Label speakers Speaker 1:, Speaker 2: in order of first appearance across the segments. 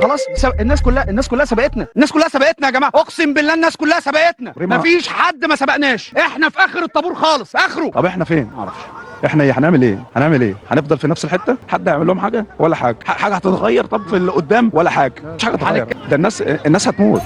Speaker 1: خلاص الناس كلها، الناس كلها سبقتنا، الناس كلها سبقتنا يا جماعة، اقسم بالله الناس كلها سبقتنا، مفيش حد ما سبقناش، احنا في اخر الطابور خالص، اخره.
Speaker 2: طب احنا فين؟ ما اعرفش احنا ايه، هنعمل ايه؟ هنعمل ايه؟ هنفضل في نفس الحتة؟ حد هيعمل لهم حاجة ولا حاجة؟ حاجة هتتغير؟ طب في اللي قدام ولا حاجة؟ مش حاجة تتغير، ده الناس هتموت.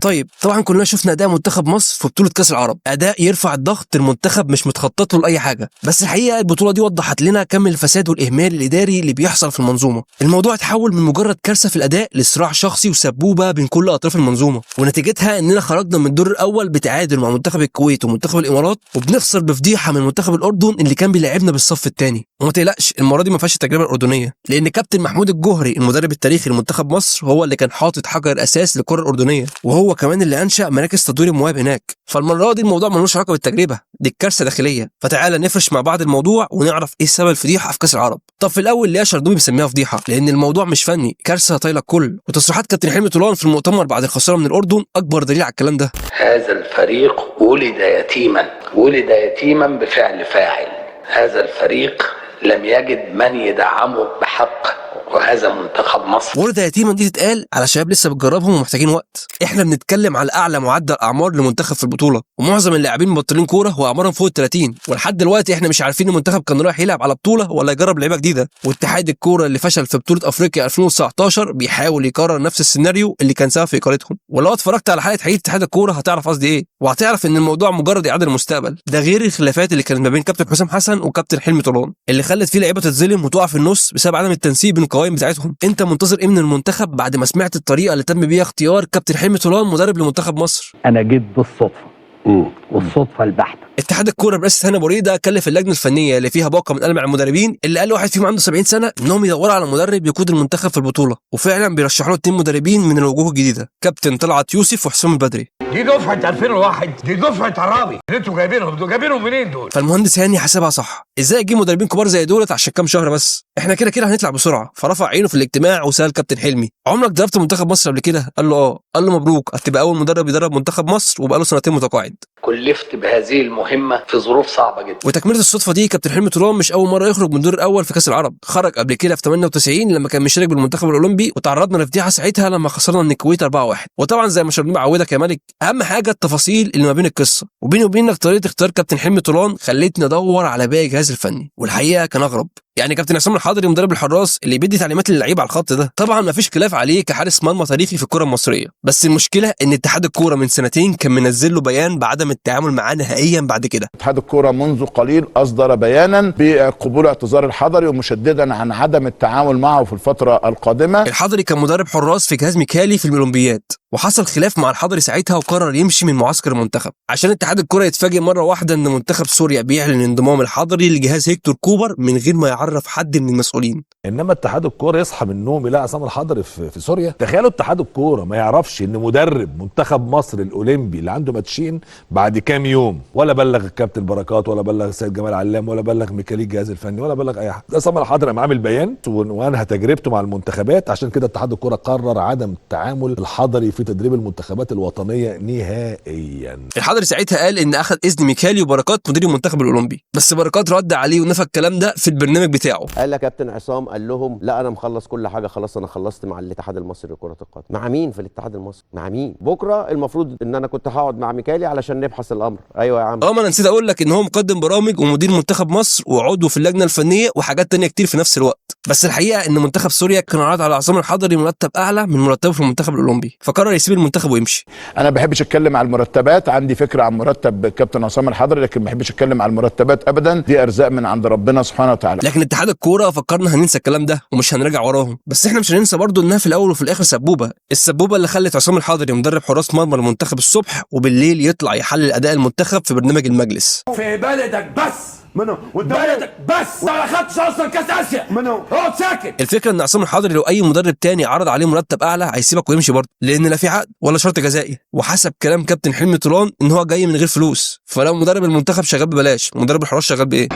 Speaker 3: طيب طبعا كلنا شفنا اداء منتخب مصر في بطوله كاس العرب، اداء يرفع الضغط، المنتخب مش متخطط له لاي حاجة، بس الحقيقة البطولة دي وضحت لنا كم الفساد والاهمال الاداري اللي بيحصل في المنظومة. الموضوع اتحول من مجرد كارثة في الاداء لصراع شخصي وسبوبه بين كل اطراف المنظومة، ونتيجتها اننا خرجنا من الدور الاول بتعادل مع منتخب الكويت ومنتخب الامارات، وبنخسر بفضيحه من منتخب الاردن اللي كان بيلعبنا بالصف الثاني. وما تقلقش المرة دي ما فيهاش التجربة الاردنية، لان كابتن محمود الجوهري المدرب التاريخي لمنتخب مصر هو اللي كان حاطط حجر اساس للكرة الاردنية، وهو كمان اللي انشا مراكز تطوير المواهب هناك. فالمره دي الموضوع ملوش علاقة بالتجربة دي، الكارثة داخلية. فتعالى نفرش مع بعض الموضوع ونعرف ايه سبب الفضيحة في كاس العرب. طب في الاول ليه شرنوبي مسميها فضيحة؟ لان الموضوع مش فني، كارثة طايله الكل. وتصريحات كابتن حلمي طولان في المؤتمر بعد الخسارة من الاردن اكبر دليل على الكلام ده.
Speaker 4: هذا الفريق ولد يتيما، ولد يتيما بفعل فاعل. هذا الفريق لم يجد من يدعمه بحق، وهذا منتخب مصر.
Speaker 3: ولد يتيما دي تتقال على شباب لسه بتجربهم ومحتاجين وقت. احنا بنتكلم على اعلى معدل اعمار لمنتخب في البطولة، ومعظم اللاعبين مبطلين كورة واعمارهم فوق ال 30، ولحد دلوقتي احنا مش عارفين المنتخب كان رايح يلعب على بطوله ولا يجرب لعيبة جديدة. واتحاد الكورة اللي فشل في بطوله افريقيا 2019 بيحاول يكرر نفس السيناريو اللي كان سبب في اقالتهم. ولو اتفرجت على حلقة حقيقة اتحاد الكورة هتعرف قصدي ايه، وهتعرف ان الموضوع مجرد اعاده المستقبل. ده غير الخلافات اللي كانت ما بين كابتن حسام حسن وكابتن حلمي طولان، اللي خلت فيه لعيبة تتظلم وتقع في النص بسبب عدم التنسيق بين القوائم بتاعتهم. انت منتظر ايه من المنتخب بعد ما سمعت الطريقة اللي تم بيها اختيار كابتن حلمي طولان مدرب لمنتخب مصر؟
Speaker 5: انا جيت بالصدفة، والصدفه البحتة.
Speaker 3: اتحاد الكورة برئاسة هاني بريدة كلف اللجنة الفنية اللي فيها باقه من ألمع المدربين، اللي قال واحد فيهم عنده 70 سنة، انهم يدوروا على مدرب يقود المنتخب في البطولة، وفعلا بيرشحوا له 2 مدربين من الوجوه الجديدة، كابتن طلعت يوسف وحسام البدري.
Speaker 6: دي دفعه 2001، دي دفعه عرابي اللي انتوا جايبينهم دول، جايبينهم منين دول؟
Speaker 3: فالمهندس هاني حسبها صح، ازاي اجيب مدربين كبار زي دولت عشان كام شهر بس؟ احنا كده كده هنطلع بسرعة. فرفع عينه في الاجتماع وسال كابتن حلمي: عمرك دربت منتخب مصر قبل كده؟ قال له اه. قال له مبروك، هتبقى اول مدرب يدرب منتخب مصر وبقاله سنتين متقاعد.
Speaker 4: كلفت بهذه المهمة في ظروف صعبة جدا.
Speaker 3: وتكمله الصدفة دي، كابتن حلمي طولان مش اول مرة يخرج من الدور الاول في كاس العرب، خرج قبل كده في 98 لما كان مشارك بالمنتخب الاولمبي، وتعرضنا لفضيحه ساعتها لما خسرنا من الكويت 4-1. وطبعا زي ما شرنوبي عودك يا ملك، اهم حاجة التفاصيل اللي ما بين القصة، وبيني وبينك طريقه اختيار كابتن حلمي طولان خلتني ادور على باقي الجهاز الفني، والحقيقة كان اغرب. يعني كابتن عصام الحضري مدرب الحراس اللي بيدي تعليمات للعيب على الخط ده، طبعا ما فيش خلاف عليه كحارس مرمى تاريخي في الكره المصرية، بس المشكلة ان اتحاد الكورة من سنتين كان منزل له بيان بعدم التعامل معاه نهائيا بعد كده.
Speaker 7: اتحاد الكورة منذ قليل اصدر بيانا بقبول اعتذار الحضري ومشددا عن عدم التعامل معه في الفترة القادمة.
Speaker 3: الحضري كان مدرب حراس في جهاز ميكالي في الاولمبياد، وحصل خلاف مع الحضري ساعتها وقرر يمشي من معسكر المنتخب، عشان اتحاد الكورة يتفاجئ مرة واحدة ان منتخب سوريا بيعلن انضمام الحضري لجهاز هيكتور كوبر من غير ما يعرف حد من المسؤولين.
Speaker 8: انما اتحاد الكورة يصحى من النوم يلاقي عصام الحضري في سوريا. تخيلوا اتحاد الكورة ما يعرفش ان مدرب منتخب مصر الاولمبي اللي عنده ماتشين بعد كام يوم، ولا بلغ الكابتن بركات، ولا بلغ السيد جمال علام، ولا بلغ ميكالي الجهاز الفني، ولا بلغ اي حد. عصام الحضري قام عامل بيان وانهى تجربته مع المنتخبات. عشان كده اتحاد الكورة قرر عدم التعامل الحضري في تدريب المنتخبات الوطنية نهائيا.
Speaker 3: الحضري ساعتها قال ان اخذ اذن ميكالي وبركات مدير المنتخب الاولمبي، بس بركات رد عليه ونفى الكلام ده في البرنامج بتاعه.
Speaker 9: قال لك كابتن عصام قال لهم لا انا مخلص كل حاجة، خلاص انا خلصت مع الاتحاد المصري لكرة القدم. مع مين في الاتحاد المصري؟ مع مين؟ بكره المفروض ان انا كنت هقعد مع ميكالي علشان نبحث الامر. ايوه يا عم.
Speaker 3: ما انا نسيت اقول لك ان هو مقدم برامج ومدير منتخب مصر وعضو في اللجنة الفنية وحاجات تانية كتير في نفس الوقت. بس الحقيقة ان منتخب سوريا كان عرض على عصام الحضري مرتب اعلى من مرتبه في المنتخب الاولمبي، فقرر يسيب المنتخب ويمشي.
Speaker 7: انا ما بحبش اتكلم على المرتبات، عندي فكرة عن مرتب كابتن عصام الحضري، لكن ما بحبش اتكلم على المرتبات ابدا، دي ارزاق من عند ربنا سبحانه وتعالى.
Speaker 3: لكن اتحاد الكورة فكرنا هننسى الكلام ده ومش هنراجع وراهم، بس احنا مش هننسى برضو انها في الاول وفي الاخر سبوبه، السبوبه اللي خلت عصام الحضري مدرب حراس مرمى المنتخب الصبح وبالليل يطلع يحلل اداء المنتخب في برنامج المجلس.
Speaker 6: في بلدك بس منو بلدك بس، ما خدتش اصلا كاس اسيا منو، اقعد ساكت.
Speaker 3: الفكرة ان عصام الحضري لو اي مدرب تاني عرض عليه مرتب اعلى هيسيبك ويمشي برضه، لان لا في عقد ولا شرط جزائي، وحسب كلام كابتن حلمي طولان ان هو جاي من غير فلوس، فلو مدرب المنتخب شغال ببلاش مدرب الحراس شغال بايه؟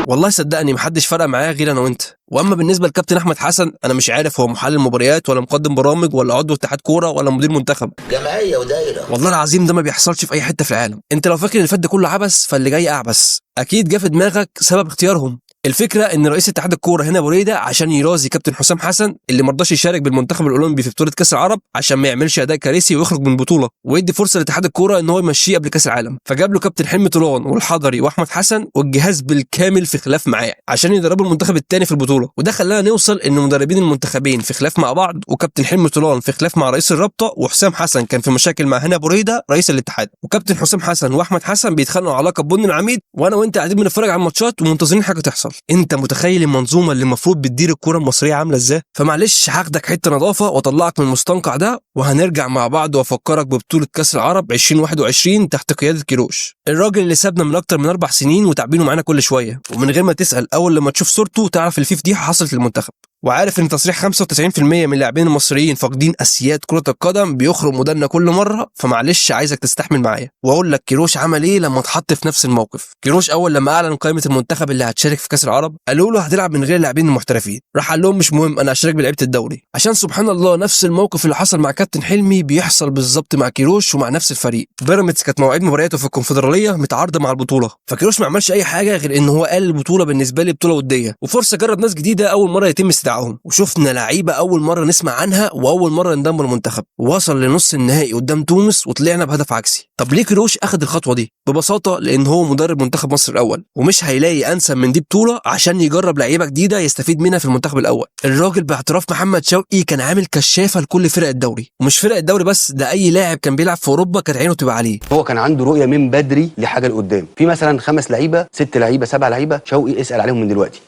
Speaker 3: والله صدقني محدش فرق معاه غير انا وانت. واما بالنسبة لكابتن احمد حسن، انا مش عارف هو محلل مباريات ولا مقدم برامج ولا عضو اتحاد كورة ولا مدير منتخب،
Speaker 4: جمعية ودايره.
Speaker 3: والله العظيم ده ما بيحصلش في اي حتة في العالم. انت لو فاكر اللي فات ده كله عبث، فاللي جاي اعبث. اكيد جه في دماغك سبب اختيارهم. الفكرة ان رئيس اتحاد الكورة هنا بوريده عشان يرازي كابتن حسام حسن اللي ما رضاش يشارك بالمنتخب الاولمبي في بطوله كاس العرب عشان ما يعملش اداء كارثي ويخرج من البطولة، ويدي فرصة لاتحاد الكورة ان هو يمشيه قبل كاس العالم. فجاب له كابتن حلمي طولان والحضري واحمد حسن والجهاز بالكامل في خلاف معاه عشان يدربوا المنتخب الثاني في البطولة. وده خلانا نوصل ان مدربين المنتخبين في خلاف مع بعض، وكابتن حلمي طولان في خلاف مع رئيس الرابطة، وحسام حسن كان في مشاكل مع هنا بوريده رئيس الاتحاد، وكابتن حسام حسن واحمد حسن بيتخانقوا على لقب بن العميد، وانا وانت قاعدين بنتفرج على الماتشات ومنتظرين حاجة تحصل. انت متخيل المنظومة اللي المفروض بتدير الكورة المصرية عامله ازاي؟ فمعلش هاخدك حتة نظافة واطلعك من المستنقع ده، وهنرجع مع بعض وافكرك ببطولة كاس العرب 2021 تحت قيادة كيروش، الراجل اللي سابنا من اكتر من 4 سنين وتعبينه معانا كل شوية، ومن غير ما تسال اول لما تشوف صورته تعرف اللي فيه فضيحة حصلت للمنتخب. وعارف ان تصريح 95% من اللاعبين المصريين فاقدين اسياد كرة القدم بيخرم ودنا كل مرة، فمعلش عايزك تستحمل معايا واقول لك كيروش عمل ايه لما اتحط في نفس الموقف. كيروش اول لما اعلن قائمة المنتخب اللي هتشارك في كاس العرب قالوا له هتلعب من غير اللاعبين المحترفين، راح قال لهم مش مهم انا هشارك بلعيبه الدوري، عشان سبحان الله نفس الموقف اللي حصل مع كابتن حلمي بيحصل بالظبط مع كيروش ومع نفس الفريق. بيراميدز كانت مواعيد مبارياته في الكونفدراليه متعارضه مع البطولة، فكيروش ما عملش اي حاجة غير ان هو قال البطولة بالنسبة لي بطوله وديه وفرصه اجرب ناس جديدة اول مرة يتم استدعائهم، وشفنا لعيبة اول مرة نسمع عنها واول مرة ينضموا للمنتخب. وصل لنص النهائي قدام تونس وطلعنا بهدف عكسي. طب ليه كيروش اخذ الخطوة دي؟ ببساطة لان هو مدرب منتخب مصر الاول ومش هيلاقي انسب من دي بطوله عشان يجرب لعيبة جديدة يستفيد منها في المنتخب الاول. الراجل باعتراف محمد شوقي كان عامل كشافه لكل فرق الدوري، ومش فرق الدوري بس، ده اي لاعب كان بيلعب في اوروبا كانت عينه تبقى عليه.
Speaker 10: هو كان عنده رؤية من بدري لحاجة لقدام، في مثلا 5 لعيبة 6 لعيبة 7 لعيبة شوقي اسال عليهم من دلوقتي،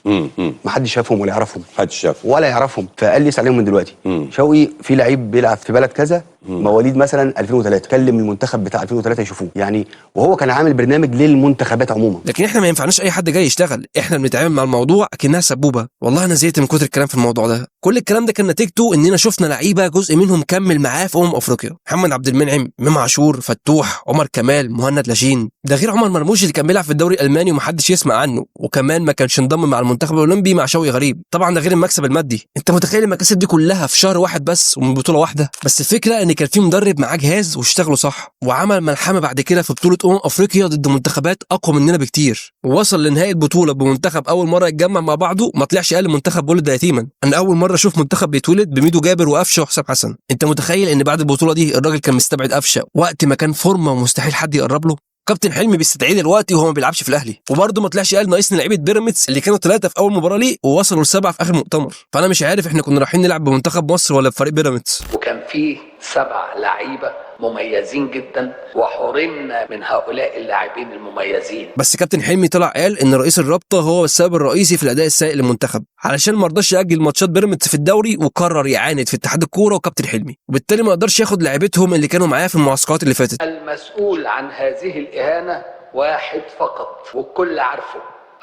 Speaker 10: ما حدش شافهم ولا يعرفهم،
Speaker 6: محدش شافهم
Speaker 10: ولا يعرفهم، فقال لي اسال عليهم من دلوقتي. شوقي في لعيب بيلعب في بلد كذا مواليد مثلا 2003، كلم المنتخب بتاع 2003 يشوفوه يعني، وهو كان عامل برنامج للمنتخبات عموما.
Speaker 3: لكن احنا ما ينفعناش اي حد جاي يشتغل، احنا بنتعامل مع الموضوع اكنها سبوبه. والله انا زهقت من كتر الكلام في الموضوع ده. كل الكلام ده كان نتيجته اننا شفنا لعيبة جزء منهم كمل معاه في افريقيا، محمد عبد المنعم، امام عاشور، فتوح، عمر كمال، مهند لاشين، ده غير عمر مرموش اللي كان بيلعب في الدوري الالماني ومحدش يسمع عنه، وكمان ما كانش انضم مع المنتخب الاولمبي مع شوقي غريب. طبعا ده غير المكسب المادي. انت متخيل المكاسب دي كلها في شهر واحد بس ومن بطوله واحدة؟ بس الفكرة ان كان في مدرب معاه جهاز واشتغلوا صح، وعمل ملحمة بعد كده في بطوله افريقيا ضد منتخبات اقوى مننا بكتير، ووصل لنهائي البطولة بمنتخب اول مرة يتجمع مع بعضه ما طلعش اقل منتخب ولد يتيما. انا اول مرة اشوف منتخب بيتولد بميدو جابر وقفشه وحسام حسن. انت متخيل ان بعد البطولة دي الراجل كان مستبعد قفشه وقت ما كان فورمه ومستحيل حد يقرب له؟ كابتن حلمي بيستدعيه دلوقتي وهو ما بيلعبش في الاهلي، وبرده ما طلعش قال ناقصني لعيبة بيراميدز اللي كانوا 3 في اول مباراة ليه ووصلوا ل7 في اخر مؤتمر. فانا مش عارف احنا كنا رايحين نلعب بمنتخب مصر ولا بفريق بيراميدز.
Speaker 4: وكان فيه 7 لعيبة مميزين جدا وحرمنا من هؤلاء اللاعبين المميزين.
Speaker 3: بس كابتن حلمي طلع قال ان رئيس الرابطة هو السبب الرئيسي في الاداء السيء للمنتخب، علشان ما رضاش ياجل ماتشات بيراميدز في الدوري وقرر يعاند في اتحاد الكورة وكابتن حلمي، وبالتالي ما قدرش ياخد لعيبتهم اللي كانوا معاه في المعسكرات اللي فاتت.
Speaker 4: المسؤول عن هذه الاهانة واحد فقط والكل عارفه،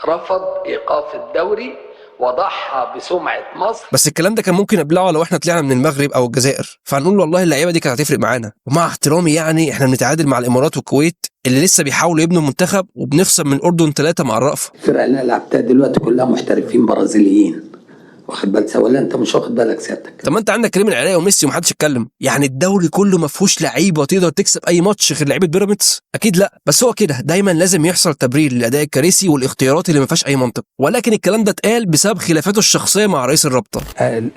Speaker 4: رفض ايقاف الدوري وضحى بسمعه مصر.
Speaker 3: بس الكلام ده كان ممكن ابلعه لو احنا طلعنا من المغرب او الجزائر، فهنقول والله اللعيبة دي كانت هتفرق معانا. ومع احترامي يعني احنا بنتعادل مع الامارات والكويت اللي لسه بيحاولوا يبنوا منتخب، وبنخسر من الاردن 3 مع الرأفة.
Speaker 4: الفرقة اللي انا لعبتها دلوقتي كلها محترفين برازيليين، واخد بالك ولا انت مش واخد بالك سيادتك؟
Speaker 3: طب ما انت عندك كريم العراقي وميسي ومحدش اتكلم، يعني الدوري كله ما فيهوش لعيبة تقدر تكسب اي ماتش غير لعيبة بيراميدز؟ اكيد لا. بس هو كده دايما لازم يحصل تبرير للاداء الكارثي والاختيارات اللي ما فيهاش اي منطق، ولكن الكلام ده اتقال بسبب خلافاته الشخصية مع رئيس الرابطة.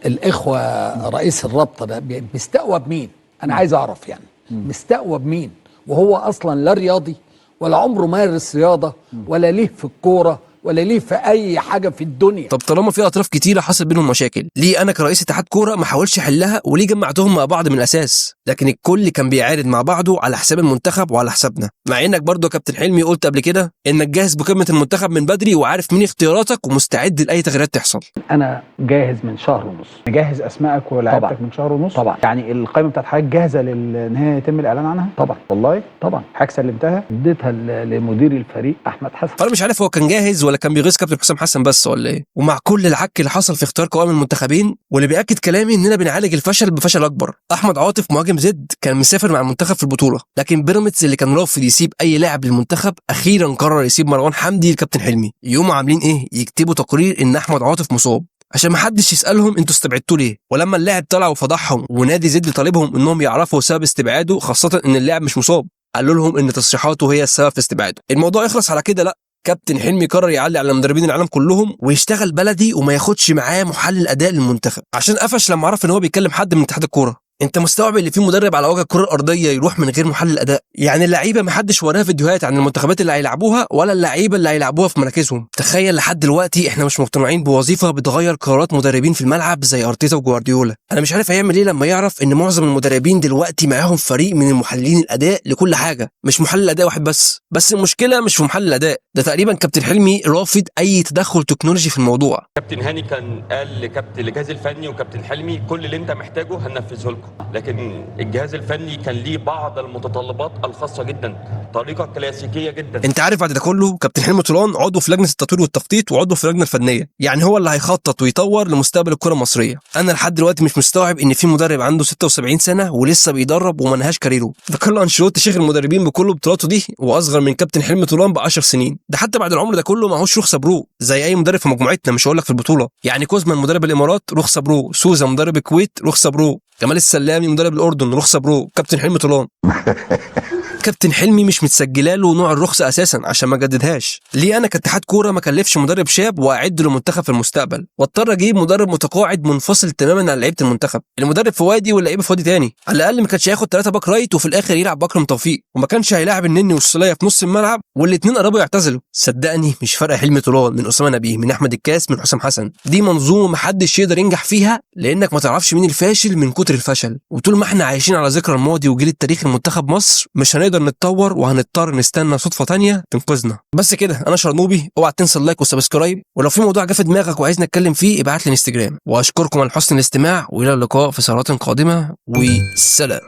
Speaker 4: الاخوة رئيس الرابطة ده مستقوى بمين؟ انا عايز اعرف يعني مستقوى بمين وهو اصلا لا رياضي ولا عمره مارس رياضة ولا ليه في الكورة ولا ليه في اي حاجة في الدنيا.
Speaker 3: طب طالما في اطراف كتيرة حصل بينهم مشاكل، ليه انا كرئيس اتحاد كورة ما حاولش احلها وليه جمعتهم مع بعض من الاساس؟ لكن الكل كان بيعارض مع بعضه على حساب المنتخب وعلى حسابنا، مع انك برضه يا كابتن حلمي قلت قبل كده انك جاهز بقمة المنتخب من بدري وعارف مين اختياراتك ومستعد لاي تغييرات تحصل.
Speaker 4: انا جاهز من شهر ونص.
Speaker 1: مجهز اسمائك ولاعيبتك من شهر ونص؟
Speaker 4: طبعا.
Speaker 1: يعني القائمة بتاعت حضرتك جاهزة لان هي يتم الاعلان عنها؟
Speaker 4: طبعا.
Speaker 1: والله؟
Speaker 4: طبعا.
Speaker 1: حضرتك سلمتها؟
Speaker 4: اديتها لمدير الفريق احمد حسن.
Speaker 3: فانا مش عارف هو كان جاهز ولا كان بيغيظ كابتن حسام حسن بس ولا ايه. ومع كل العك اللي حصل في اختيار قوائم المنتخبين، واللي بياكد كلامي اننا بنعالج الفشل بفشل اكبر. احمد عاطف مهاجم زد كان مسافر مع المنتخب في البطولة، لكن بيراميدز اللي كان رافض يسيب اي لاعب للمنتخب اخيرا قرر يسيب مروان حمدي لكابتن حلمي. يوم عاملين ايه؟ يكتبوا تقرير ان احمد عاطف مصاب عشان ما حدش يسالهم انتوا استبعدتوا ليه. ولما اللاعب طلع وفضحهم ونادي زد طالبهم انهم يعرفوا سبب استبعاده، خاصة ان اللاعب مش مصاب، قالوا لهم ان تصريحاته هي السبب في استبعاده. الموضوع يخلص على كده؟ لا. كابتن حلمي قرر يعلي على مدربين العالم كلهم ويشتغل بلدي وما ياخدش معاه محلل اداء للمنتخب، عشان قفش لما عرف ان هو بيكلم حد من اتحاد الكورة. انت مستوعب اللي في مدرب على وجه الكره الارضية يروح من غير محلل اداء؟ يعني اللعيبة ما حدش وراها فيديوهات عن المنتخبات اللي هيلعبوها ولا اللعيبة اللي هيلعبوها في مراكزهم. تخيل لحد دلوقتي احنا مش مقتنعين بوظيفة بتغير قرارات مدربين في الملعب زي ارتيتا وجوارديولا. انا مش عارف هيعمل ايه لما يعرف ان معظم المدربين دلوقتي معاهم فريق من المحللين الاداء لكل حاجة، مش محلل اداء واحد بس. بس المشكلة مش في محلل الاداء ده، تقريبا كابتن حلمي رافض اي تدخل تكنولوجي في الموضوع.
Speaker 11: كابتن هاني كان قال لكابتن الجهاز الفني وكابتن حلمي كل اللي انت محتاجه هننفذه لكم، لكن الجهاز الفني كان ليه بعض المتطلبات الخاصة جدا، طريقه كلاسيكية جدا.
Speaker 3: انت عارف بعد ده كله كابتن حلمي طولان عضو في لجنة التطوير والتخطيط وعضو في اللجنة الفنية، يعني هو اللي هيخطط ويطور لمستقبل الكره المصرية. انا لحد دلوقتي مش مستوعب ان في مدرب عنده 76 سنة ولسه بيدرب وما نهاش career ه. ده كارلو انشيلوتي شيخ المدربين بكل بطولاته دي واصغر من كابتن حلمي طولان ب 10 سنين. ده حتى بعد العمر ده كله معهوش رخصه pro زي اي مدرب في مجموعتنا، مش هقول لك في البطولة. يعني كوزمان مدرب الامارات رخصه pro، سوزا مدرب الكويت رخصه pro، جمال السلامي مدرب الاردن رخصه pro، كابتن حلمي طولان. كابتن حلمي مش متسجله له نوع الرخصة اساسا عشان ما جددهاش. ليه انا كاتحاد كورة ما كلفش مدرب شاب واعد له منتخب في المستقبل، واضطر اجيب مدرب متقاعد منفصل تماما عن لعيبة المنتخب؟ المدرب في وادي واللعيبة في وادي تاني. على الاقل ما كانش هياخد 3 back right وفي الاخر يلعب بكرم توفيق، وما كانش هيلاعب النني والسوليه في نص الملعب والاثنين قربوا يعتزلوا. صدقني مش فارقه حلمي طولان من اسامة نبيه من احمد الكاس من حسام حسن، دي منظومة ما حدش يقدر ينجح فيها لانك ما تعرفش مين الفاشل من كتر الفشل. وطول ما احنا عايشين على ذكرى الماضي وجيل التاريخ المنتخب مصر مش هنقدر نتطور، وهنضطر نستنى صدفة تانية تنقذنا. بس كده، انا شرنوبي، اوعى تنسى ال like وال subscribe، ولو في موضوع جه في دماغك وعايزني اتكلم فيه ابعت لي انستجرام. واشكركم على حسن الاستماع، والى اللقاء في سهرات قادمة، وسلام.